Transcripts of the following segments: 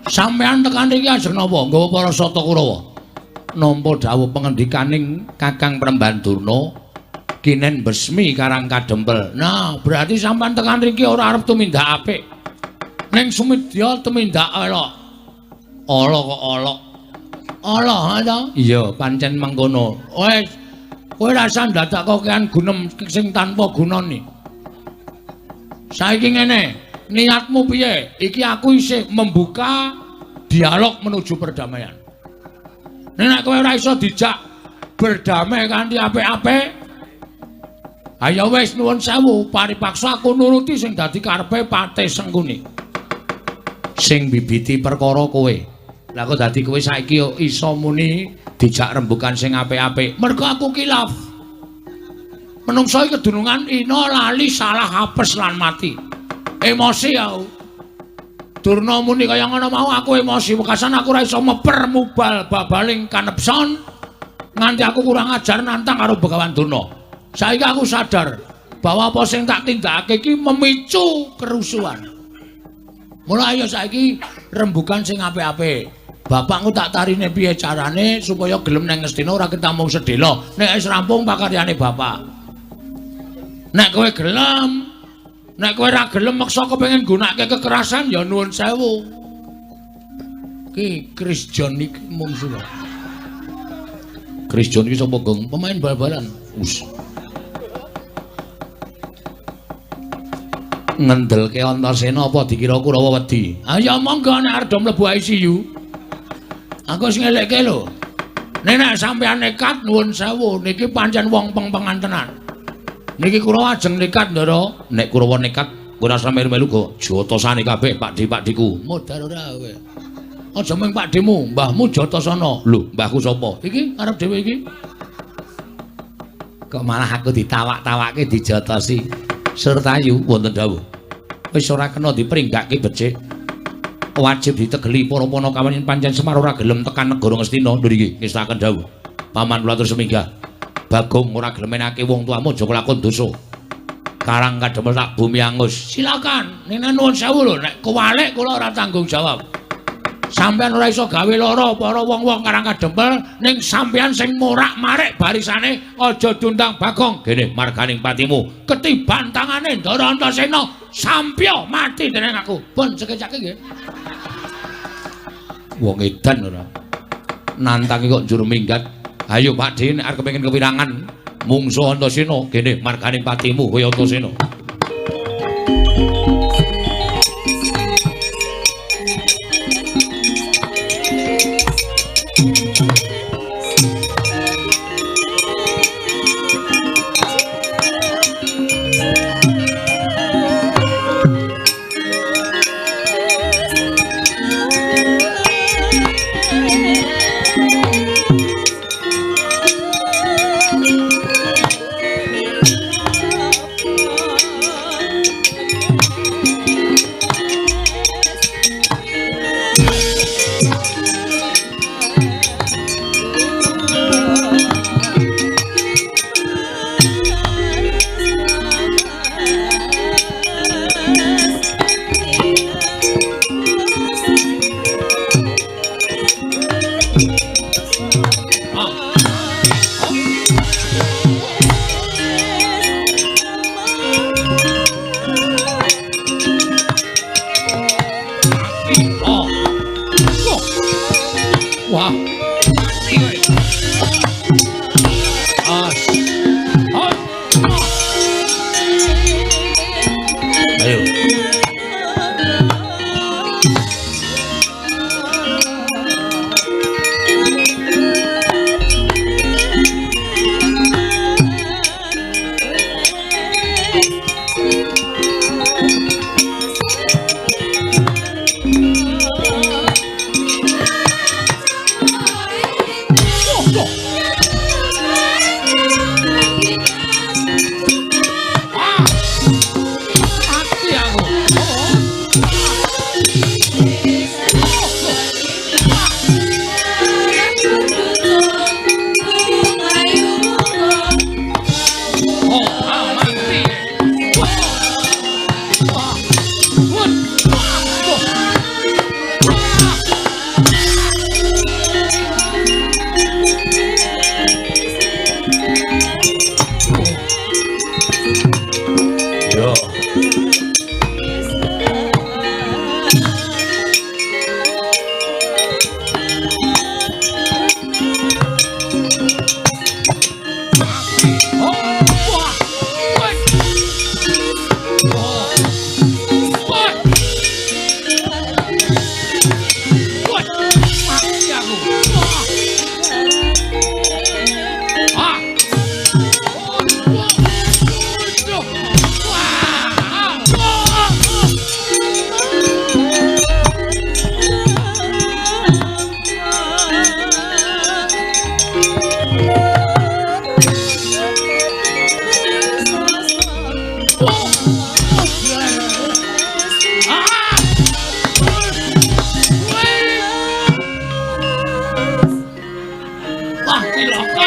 Sampeyan tekan iki ajeng napa? Nggawa para Sata Kurawa. Nampa dawuh pengendikaning Kakang Premban Durna kinen besmi Karang Kadempel. Nah, berarti sampeyan tekan riki ora arep tumindak apik. Ning sumedya tumindak elok. Ala kok ala. Ala ta? Iya, pancen mengkono. Wis, kowe rasa ndadak kokean gunem sing tanpa gunane. Saiki ngene, niatmu piye? Iki aku isih membuka dialog menuju perdamaian. Nek kowe ora iso dijak berdamai kanthi apik-apik, ayo wis nuwun sewu, paripaksa aku nuruti sing dadi karepe Patih Sengkuni. Sing bibiti perkara kowe. Lah kok dadi kowe saiki iso muni dijak rembukan sing apik-apik. Mergo aku kilaf. Menungso iki kedunungan ina lali salah apes lan mati. Emosi aku. Durna muni kaya ngono mau aku emosi wekasan aku ora iso meper mubal babaling kanepson nganti aku kurang ajar nantang karo Begawan Durna. Saiki aku sadar bahwa apa sing tak tindakake iki memicu kerusuhan. Mula ayo saiki rembukan sing apik-apik. Bapakku tak tarine piye carane supaya gelem nang Ngastina ora ketamung sedhela. Nek wis rampung pakaryane bapak. Nek kowe gelem, nek kowe ora gelem meksa kepengin nggunakake kekerasan ya nuwun sewu. Ki Chris John iki mungsuh. Chris John iki sapa, Gong? Pemain bal-balan. Us. Ngendelke Antasena apa dikira Kurawa wedi? Ayo monggo nek arep do mlebu ICU. Aku wis ngelekke lho. Nek sampeyan nekat nuwun sewu niki pancen wong peng-pengan tenan. Niki Kurawa ajeng nekat, Ndara. Nek Kurawa nekat, ora usah melu-melu go jotosane kabeh Pakdhe-pakdheku. Modar ora kowe. Aja mung pakdhemu, mbahmu Jotasana. Lho, mbahku sapa? Iki arep dhewe iki. Kok malah aku ditawak-tawake dijotosi. Surtayu wonten dawuh. Wis ora kena dipringgake becik. Wajib ditegeli para panakawan yen pancen Semar ora gelem tekan negara Ngastina. Lho iki ngestaken dawuh. Paman kula terus minggah. Bagong ora gelem menake wong tuamu aja kelakon dosa. Karang Kadempel tak bumi angus. Silakan. Nek nuwun sewu lho, nek kewalik kula ora tanggung jawab. Sampeyan ora iso gawe lara para wong-wong Karang Kadempel ning sampeyan sing morak-marik barisane aja diundang Bagong. Gene marganing patimu ketiban tangane Ndara Antasena sampya mati dening aku. Pun sekecake nggih. Wong edan ora. Nantangi kok njur minggat. Ayo Pakdhe nek arep kepengin kewirangan mungsuh Antasena gene marganing patimu kaya Antasena. Wah. Ayo.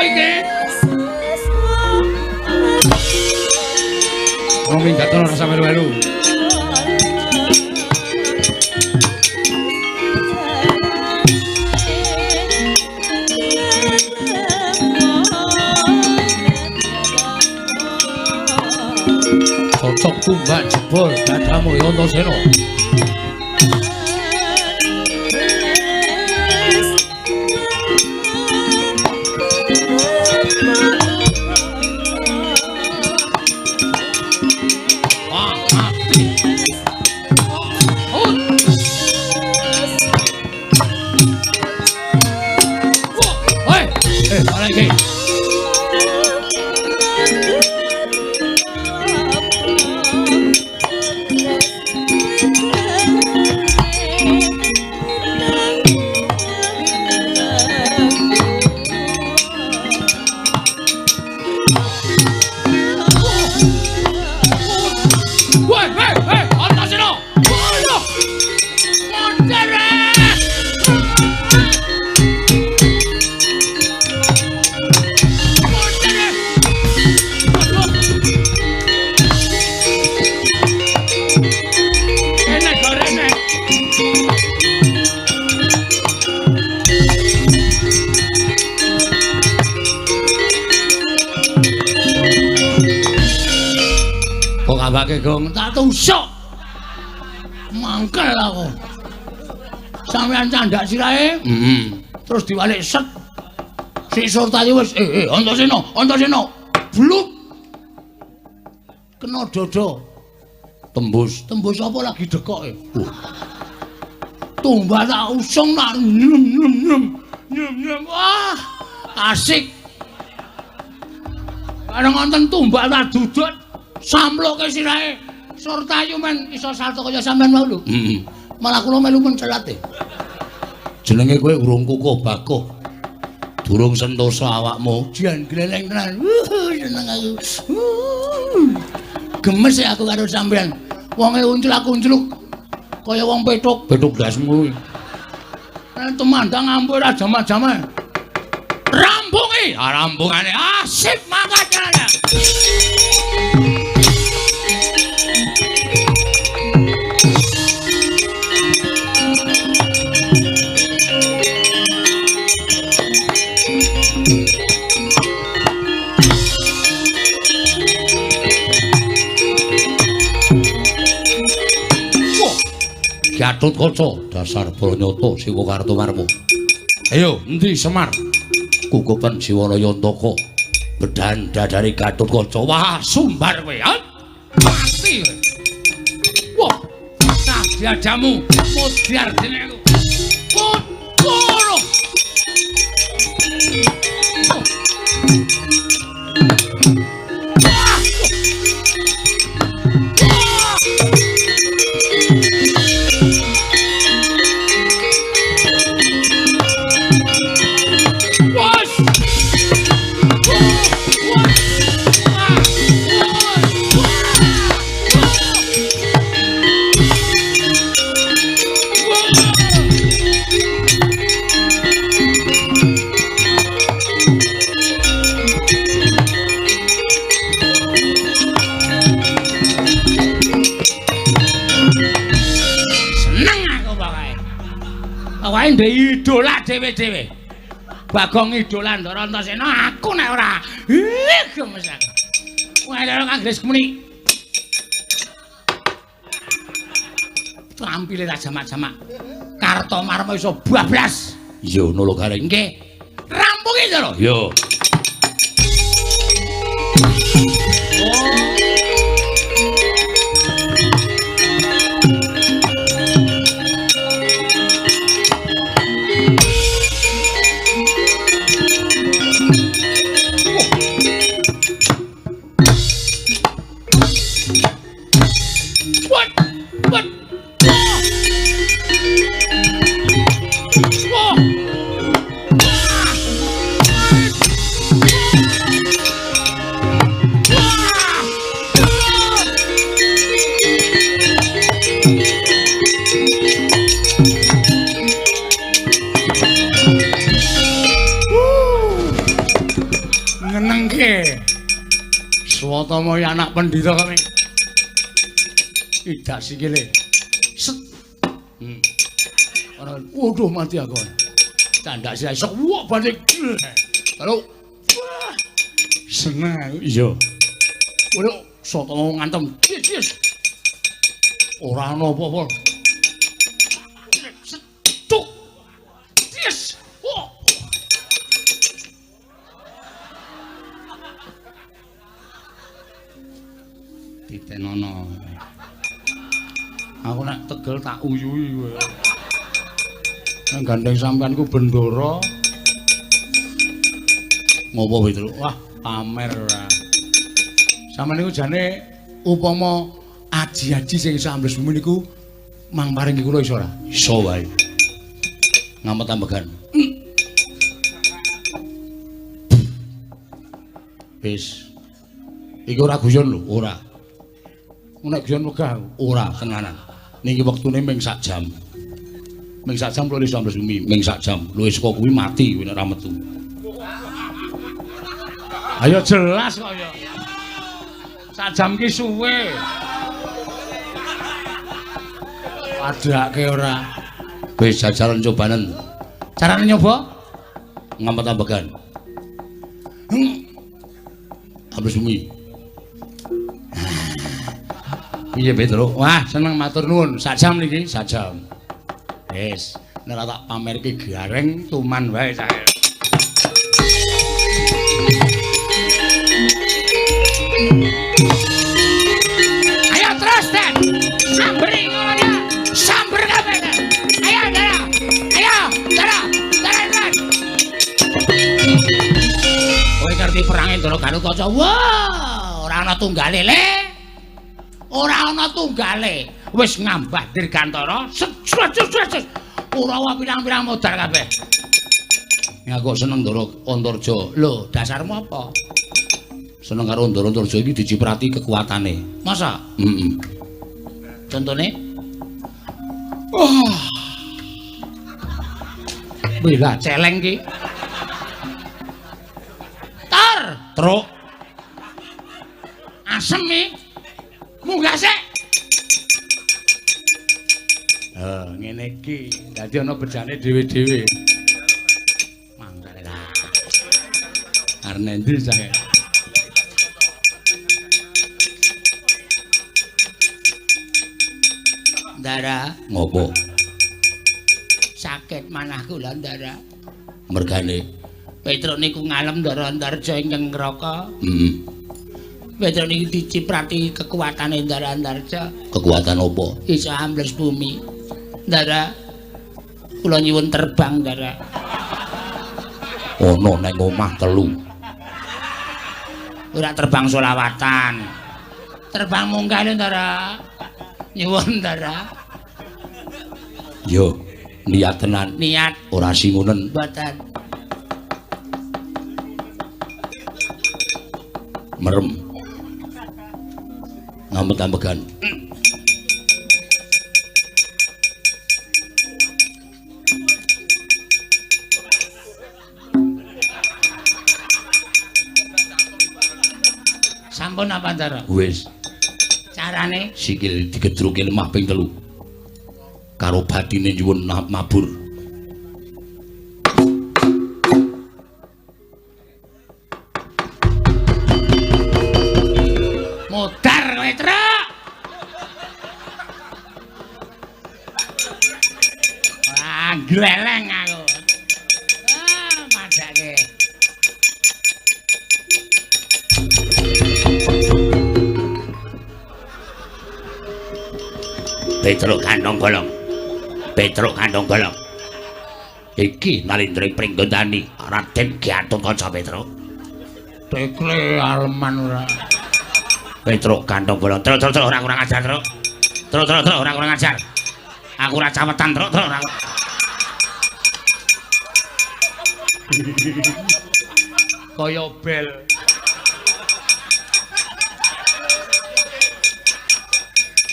iki? Wong minggat ora rasa melu-melu. Cocok tumbak jebol dadamu ya Antasena. Wah, mati. Oh. Wah, hei, ana iki. Woi, hei, hei, Antasena. Ayo. Montere. Montere. Aduh. Enak gorene. Kok ngambake gong tak tusuk. Mangkel aku. Sampeyan candak sirahe? Heeh. Terus diwalik set. Si Surtayu wis Antasena, Antasena. Bluk. Kena dada. Tembus, tembus apa lagi dekoke? Tumbak tak usung tak nyem nyem nyem. Nyem nyem. Wah, asik. Bareng wonten tumbak tak dudut samploke sirahe. Surtayu men iso salto kaya sampean mau lho. Heeh. Malah kula melu mencelat e. Jenenge kowe urung kukuh bakuh. Durung sentosa awakmu. Jan gleleng tenan. Seneng aku. Gemes ya aku karo sampean. Wonge unclak-uncluk kaya wong petuk, petuk dasmu kuwi. Nek tumandang ampuh ora jaman-jaman. Rampungi, ah rampungane. Ah sip mangkat jalan. Gatut Kaca dasar Branyata Siwa Kartomarma. Ayo endi Semar? Kukupen Jiwana Yantaka. Bedan dadare Gatut Kaca. Wah, sumbar kowe. Mati kowe. Wah, dadamu mudyar dene aku. Kutoro. Pokoke ndek idola dhewe-dhewe. Bagong idola Ndara Antasena aku nek ora. Ih, gemes aku. Wah, lha Kang Gres muni. Trampile tak jamak-jamak. Kartomarma iso bablas. Iya ngono lho Gareng. Nggih. Rampungi Ndara. Iya. Wah! Sotomo anak pendhita kami. Idak sikile. Set. Ana waduh mati aku. Candak sirahe sok wok balik. Lalu seneng aku. Iya. Waduh, Sotomo ngantem. Ora ana apa-apa. Set. Tuk. Yes. Oh. Titenono. Aku nek tegel tak uyuhi kowe. Nek gandeng sampean ku bendara. Ngopo Petruk? Wah, pamer ora. Sampeyan niku jane upama aji-aji sing iso ambles bumi niku mang paringi kula iso ora? Iso wae. Ngamet ambegan. Wis. Iki ora guyon lho, ora. Nek guyon wegah ora tenanan. Niki wektune ming sak jam. Ming sak jam lho iso ambles bumi, ming sak jam. Lho wis kok kuwi mati kowe nek ora metu. Ayo jelas kok ya. Sak jam ki suwe. Padhake ora. Wis jajalan cobanen. Carane nyoba? Ngamet ambegan. Ambles bumi. Piye Petruk? Wah, seneng matur nuwun. Sak jam niki, sak jam. Wis, nek ora tak pamerke gareng tuman wae cah. Ayo terus, Den. Samberi ngono ya. Samber kabeh. Ayo, Dara. Ayo, Dara. Dara, Dara. Kowe ngerti perange Ndara Gatotkaca? Wah, ora ana tunggale, Le. Ora ana tunggale. Wis ngambah dirgantara. Set set set. Kurawa pirang-pirang modar kabeh. Ya kok seneng Ndara Antarja. Lho, dasarmu apa? Seneng karo Ndara Antarja iki diciprati kekuatane. Masa? Heeh. Contone? Wah. Wih lah celeng ki. Tor, Truk. Asem iki. Munggah sik. Ngene iki. Dadi ana bejane dhewe-dhewe. Mangkane lah. Arep endi cah? Ndara, Ngopo? Sakit manah kula, Ndara. Mergane Petruk niku ngalem Ndara Antarja ingkang ngraka. Heeh. Petruk niku diciprati kekuatane Ndara Antarja. Kekuatan apa? Iso ambles bumi. Ndara, kula nyuwun terbang, Ndara. Ono nang omah telu. Ora terbang solawatan. Terbang munggah lho, Ndara. Nyuwun, Ndara. Yo, niat tenan. Niat ora singunen. Mboten. Merem. Ngamet-ambegan. Sampun apa, Ndara? Wis. Carane sikil digedruke lemah ping 3. Karo batine nyuwun mabur. Modar kowe, Truk. Wah, gleleng aku. Ah, madake. Petruk kantong bolong. Petruk kantong bolong. Iki Nalindra Pringgondani, Raden Gatotkaca Petruk. Tekle aleman ora. Petruk kantong bolong. Truk truk truk ora kurang ajar, Truk. Truk truk truk ora kurang ajar. Aku ora cawetan, Truk truk ora. Kaya bel.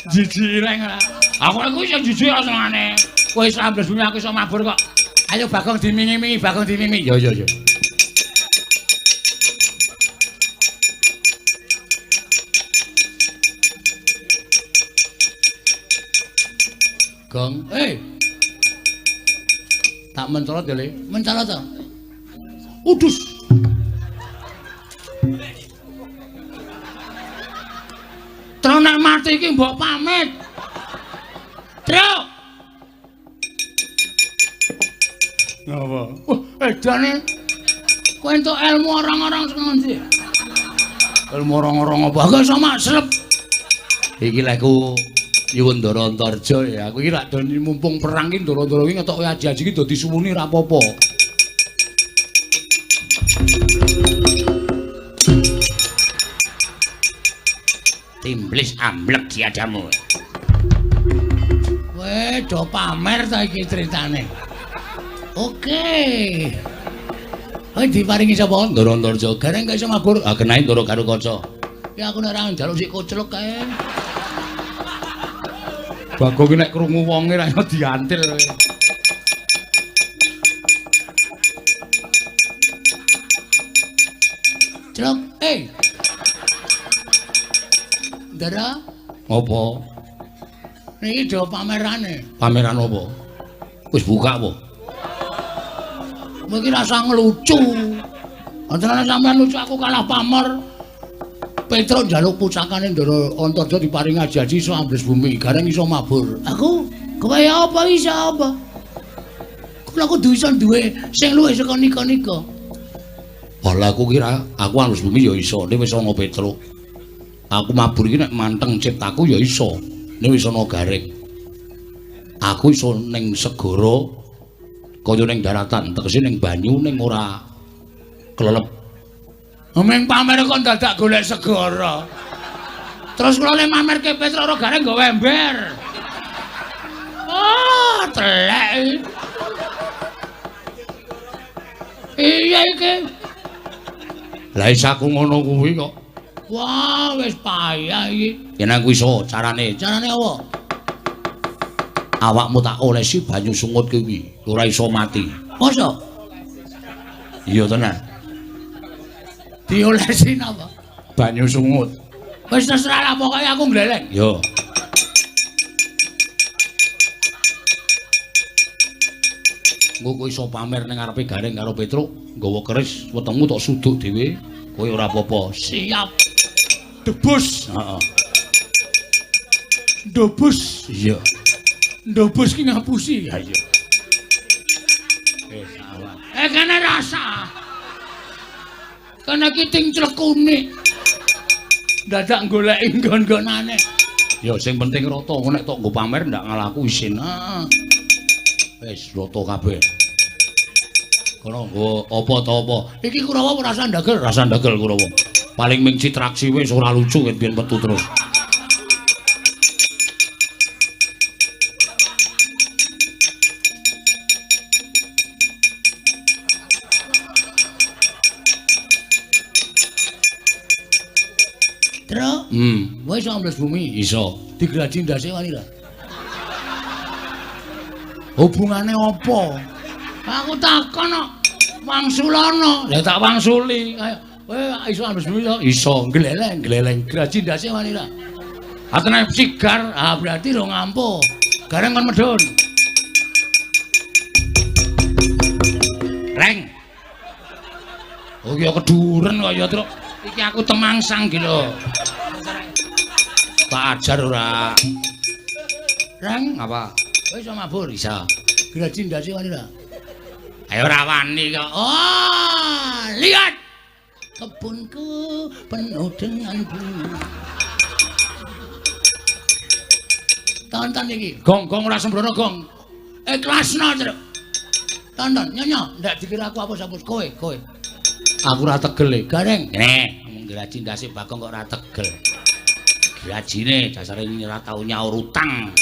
Jijik reng ora. Aku iku iso jijik ora senengane. Kowe iso ambles bumi aku iso mabur kok. Ayo Bagong dimingi-mingi, Bagong dimingi. Yo yo yo. Gong, eh. Tak mencolot ya, Le. Mencolot to. Udus. Tru nek mati iki mbok pamit. Tru. Ngapa? Wah, edane. Kowe entuk ilmu orang-orang sing ngendi? Ilmu orang-orang apa? Aku iso maslep. Iki lek ku nyuwun Ndara Antarja ya. Aku iki rak do mumpung perang iki Ndara-ndara iki ngetoke aji-aji iki dadi suwuni ra apa-apa. Timblis amblek diadamu. Kowe do pamer ta iki critane. Oke. Kowe diparingi sapa? Ndara Antarja. Gareng gak iso mabur. Ah kenae Ndara karo kaca. Ya aku nek ora njaluk sik koclok kae. Bagong ki nek krungu wonge ra iso diantil. Celok, eh. Ndara, apa? Niki do pamerane. Pameran apa? Wis buka apa? Mungkin rasa ngelucu. Antarane sampean lucu aku kalah pamer. Petruk njaluk pusakane Ndara Antarja diparingi aji-aji iso ambles bumi, gareng iso mabur. Aku kowe apa iso apa? Kula kudu iso duwe sing luwih saka nika-nika. Lah aku kira aku ambles bumi ya iso, nek wis ana Petruk. Aku mabur iki nek manteng ciptaku ya iso, nek wis ana gareng. Aku iso ning segara kaya ning daratan, tegese ning banyu ning ora klelep. Ming pamer kok dadak golek segara. Terus kula le mamerke Petruk ora gareng nggawa ember. Oh, telek. Iya iki. Lah iso aku ngono kuwi kok. Wah, wis payah iki. Yen aku iso carane. Carane apa? Awakmu tak olesi banyu sungut kuwi, ora iso mati. Masa? Iya tenan. Diolesi napa? Banyu sungut. Wis terserah lah pokoke aku ngleleng. Yo. Engko kowe iso pamer ning ngarepe Gareng karo Petruk, nggawa keris wetengmu tok suduk dhewe, kowe ora apa-apa. Siap. Debus. Heeh. Debus. Iya. Ndobus ki ngapusi. Ha iya. Eh, salah. Eh kene rasa. Kene ki ting clekune. Dadak goleki nggon-nggonane. Ya sing penting rata, engko nek tok nggo pamer ndak ngalahku isin. Heeh. Wis rata kabeh. Kono nggo apa ta apa. Iki Kurawa ora rasa ndagel, rasa ndagel Kurawa. Paling ming citraksi wis ora lucu ket biyen metu terus. Truk, kowe iso ambles bumi? Iso. Digraji ndase wani ra? Hubungane apa? Aku takon kok. Wangsulana. Lah tak wangsuli. Ayo, kowe iso ambles bumi to? Iso. Gleleng, gleleng. Graji ndase wani ra? Ah kena sigar. Ah berarti ro ngampuh. Gareng kon medhun. Reng. Oh ya keduren kok ya, Truk. Iki aku temangsang iki lho. Tak ajar ora. Reng, apa? Kowe iso mabur? Iso. Graji ndase wani ra? Ayo ora wani kok. Oh, lihat. Kebunku penuh dengan bunga. Tonton iki. Gong, gong ora sembrono gong. Ikhlasno, Truk. Tonton, nyonya, ndak dikira aku apa-apa kowe, kowe. Aku ora tegel e. Gareng. Ngene, ngomong graji ndase Bagong kok ora tegel. Grajine dasare ora tau nyaur utang.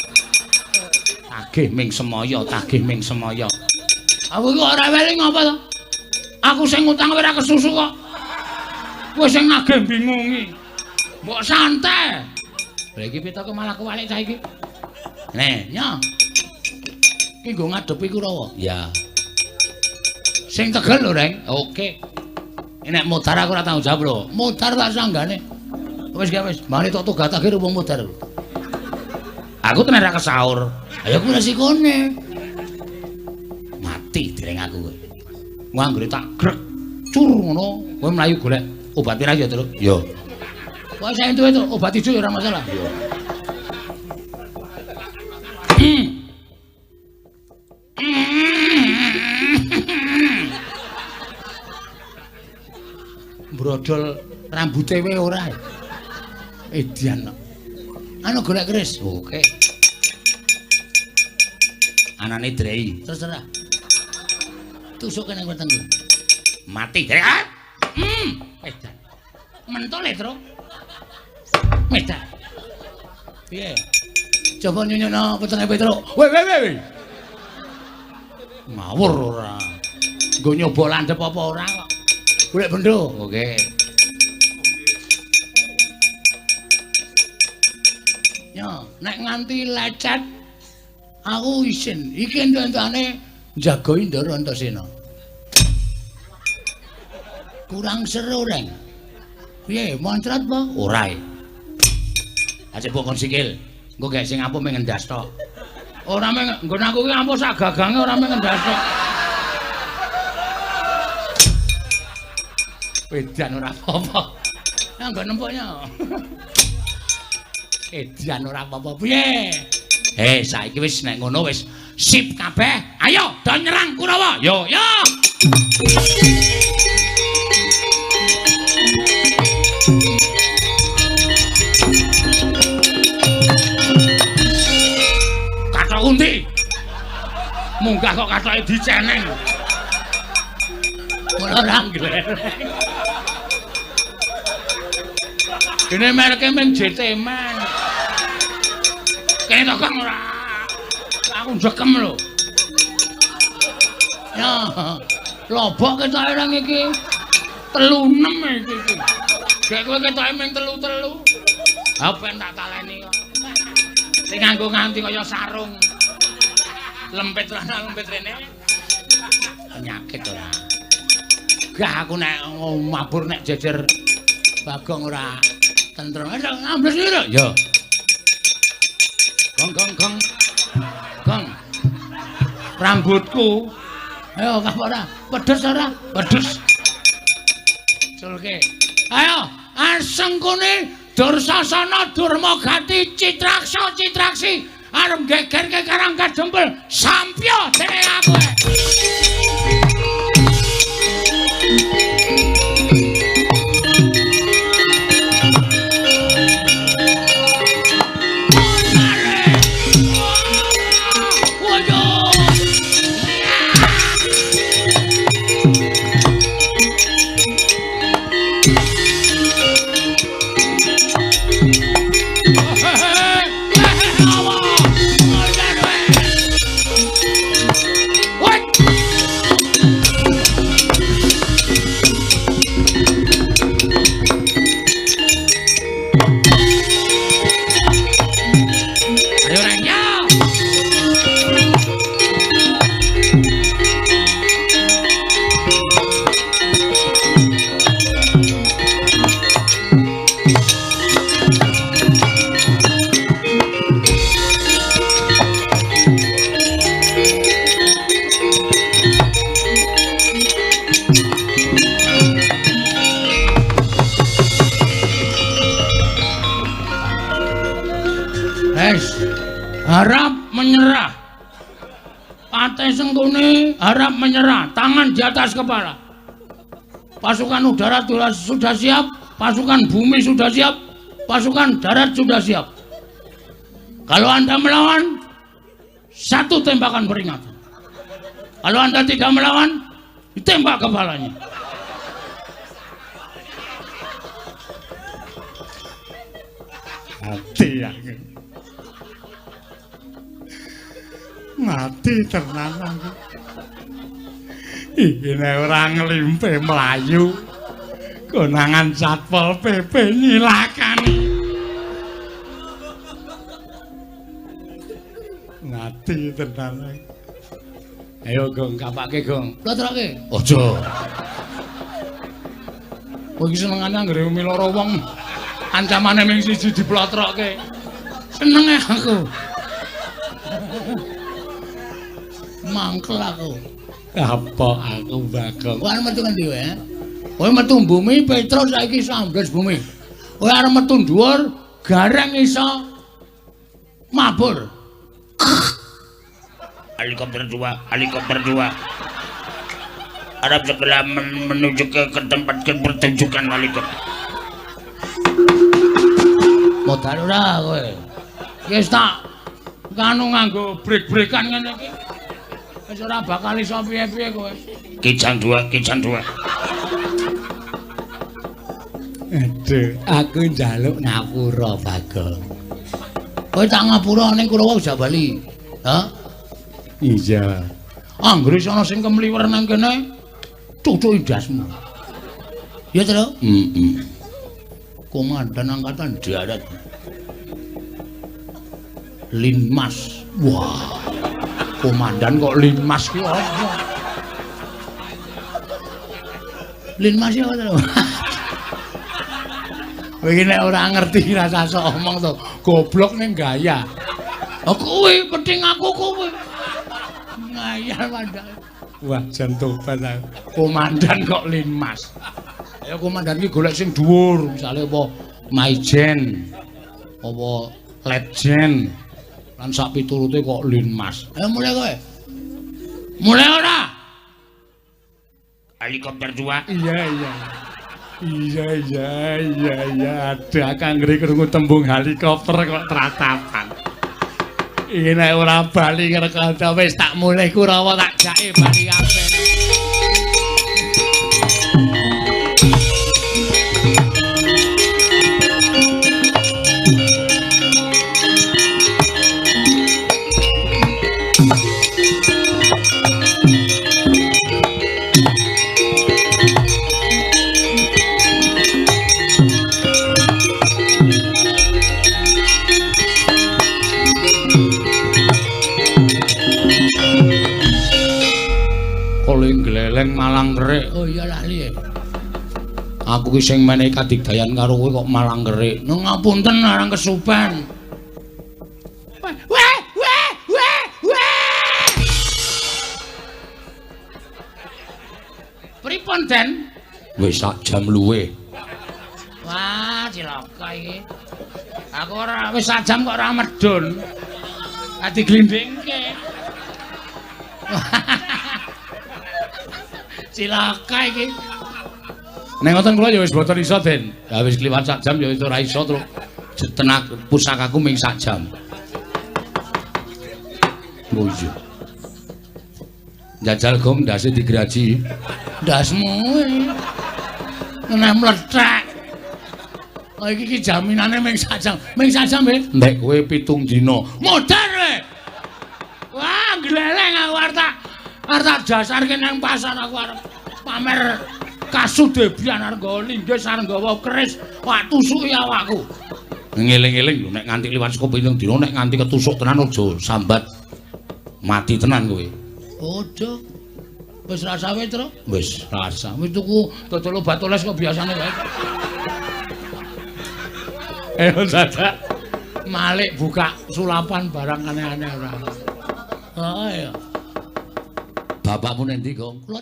Tagih ming semaya, tagih ming semaya. Aku iki ora weling apa to? Aku sing ngutang ora kesusu kok. Kowe sing nagih bingungi. Mbok santai. Lha iki pitoke malah kewalik cah iki. Ngene, nyo. Iki nggo ngadepi Kurawa. Ya. Sing tegel lho, Reng. Oke. Nek modar aku ora tanggung jawab lho. Modar tak sanggane. Wis gak wis, mari tok tugas akhir wong modar. Aku tenan ra kesaur. Ayo kuwi resikone. Mati dereng aku kowe. Wong anggere tak grek cur ngono, kowe mlayu golek obat ra ya, Truk? Iya. Kok saya entuk itu obat ijo ya ora masalah. Iya. Brodol rambute wae ora. Edian kok. Anu golek keris. Oke. Anane drei. Terserah. Tusuk kene wetengku. Mati drei. Edan. Mentole, Truk. Medan. Piye? Coba nyunyono wetenge Petruk. Weh weh weh. Ngawur ora. Nggo nyoba landhep apa ora kok. Golek bendo. Oke. Yo, nek nganti lecet aku isin. Iki entuk-entukane njagoi Ndara Antasena. Kurang seru, Reng. Piye, moncrot apa? Ora. Aja bokon sikil. Engko gek sing ampuh mung ngendas tok. Ora mung nggon aku ki ampuh sak gagange ora mung ngendas tok. Edan ora apa-apa. Ya nggon nempuknya. Edan ora apa-apa. Piye? Eh, saiki wis nek ngono wis sip kabeh. Ayo do nyerang Kurawa. Yo, yo. Kathok undi. Munggah kok kathoke diceneng. Ora nglereng. Dene mereke mung JT Man. Kene to Kang ora. Aku njekem lho. Ya, lobok ketoke nang iki. 36 iki iki. Gek kowe ketoke mung 3-3. Ha ben tak taleni kok. Sing nganggo nganti kaya sarung. Lempit rana lempit rene. Penyakit ora. Gah aku nek mabur nek jejer Bagong ora tentrem. Ambles iki lho. Ya. Gong gong gong. Gong. Rambutku. Ayo kah ora? Pedes ora? Pedes. Culke. Ayo, asengkune Dursasana Durmagati Citraksa Citraksi arep gegerke Karang Kadempel. Sampya dene aku. Harap menyerah. Patih Sengkuni harap menyerah, tangan di atas kepala. Pasukan udara sudah siap, pasukan bumi sudah siap, pasukan darat sudah siap. Kalau Anda melawan, satu tembakan peringatan. Kalau Anda tidak melawan, ditembak kepalanya. Mati aku. Mati tenan aku. Iki nek ora nglimpe mlayu, konangan Satpol PP nyilakani. Mati tenan aku. Ayo Gong, kapake Gong. Plotroke. Aja. Kowe iki senengane anggere miloro wong ancamane ming siji diplotroke. Senenge aku. Mangkel aku. Apa aku Bagong? Kowe arep metu ngendi kowe? Kowe metu bumi Petro saiki iso ambles bumi. Kowe arep metu dhuwur gareng iso mabur. Helikopter 2, helikopter 2. Arab segera menuju ke tempat pertunjukan helikopter. Modal ora kowe. Wis tak kanu nganggo brek-brekan ngene iki. Wis ora bakal iso piye-piye kowe. Kijang 2, kijang 2. Aduh, aku njaluk ngapura, Bagong. Kowe tak ngapura ning Kurawa wis bali. Hah? Iya. Anggere ana sing kemliwer nang kene, cucuki ndasmu. Ya, Tru? Heeh. Komandan Angkatan Darat. Linmas. Wah. Komandan kok Linmas ki apa? Linmas ya apa? Kowe iki nek ora ngerti rasa sok omong to, goblok ning gaya. Oh kuwi penting aku kuwi. Ngayal mandake. Wah, jan tobat aku. Komandan kok Linmas. Ayo komandan iki golek sing dhuwur, misale apa Maijen, apa Letjen. Lan sak piturute kok Linmas. Ayo mulai kowe. Mulai ora? Helikopter 2. Iya, iya. Iya, iya, iya, iya. Aduh, aku anggere krungu tembung helikopter kok tratapan. Iki nek ora bali karo kanca wis tak mulih Kurawa tak jake bali kabeh. Gleleng malang kerik. Oh iya lali. Aku ki sing menehi kadigdayan karo kowe kok malang kerik. Nang ngapunten arang kesupen. Weh weh weh weh. Pripun, Den? Wis sak jam luwe. Wah, cilaka iki. Aku ora wis sak jam kok ora medun. Ati glindingke. Cilaka iki. Nek ngoten kula ya wis boten iso, Den. Ya wis kliwat sak jam ya wis ora iso terus tenak pusakaku ming sak jam. Oh iya. Jajal gong ndase digraji. Ndasmu. Nek mlethek. Oh iki ki jaminane ming sak jam. Ming sak jam, Nek kowe 7 dina. Modar kowe. Wah, gleleng aku arep tak jasarke nang pasar aku arep pamer kasudebian arep nggawa linggis arep nggawa keris, wah tusuki awakku. Ngeling-eling lho nek nganti liwat saka 7 dina nek nganti ketusuk tenan aja sambat mati tenan kowe. Aja. Wis rasa wae, Tru? Wis rasa. Wis tuku dodol obat oles kok biasane wae. Ayo dadak malik buka sulapan barang aneh-aneh ora. Oh iya. Bapakmu nendi, Gong? Kula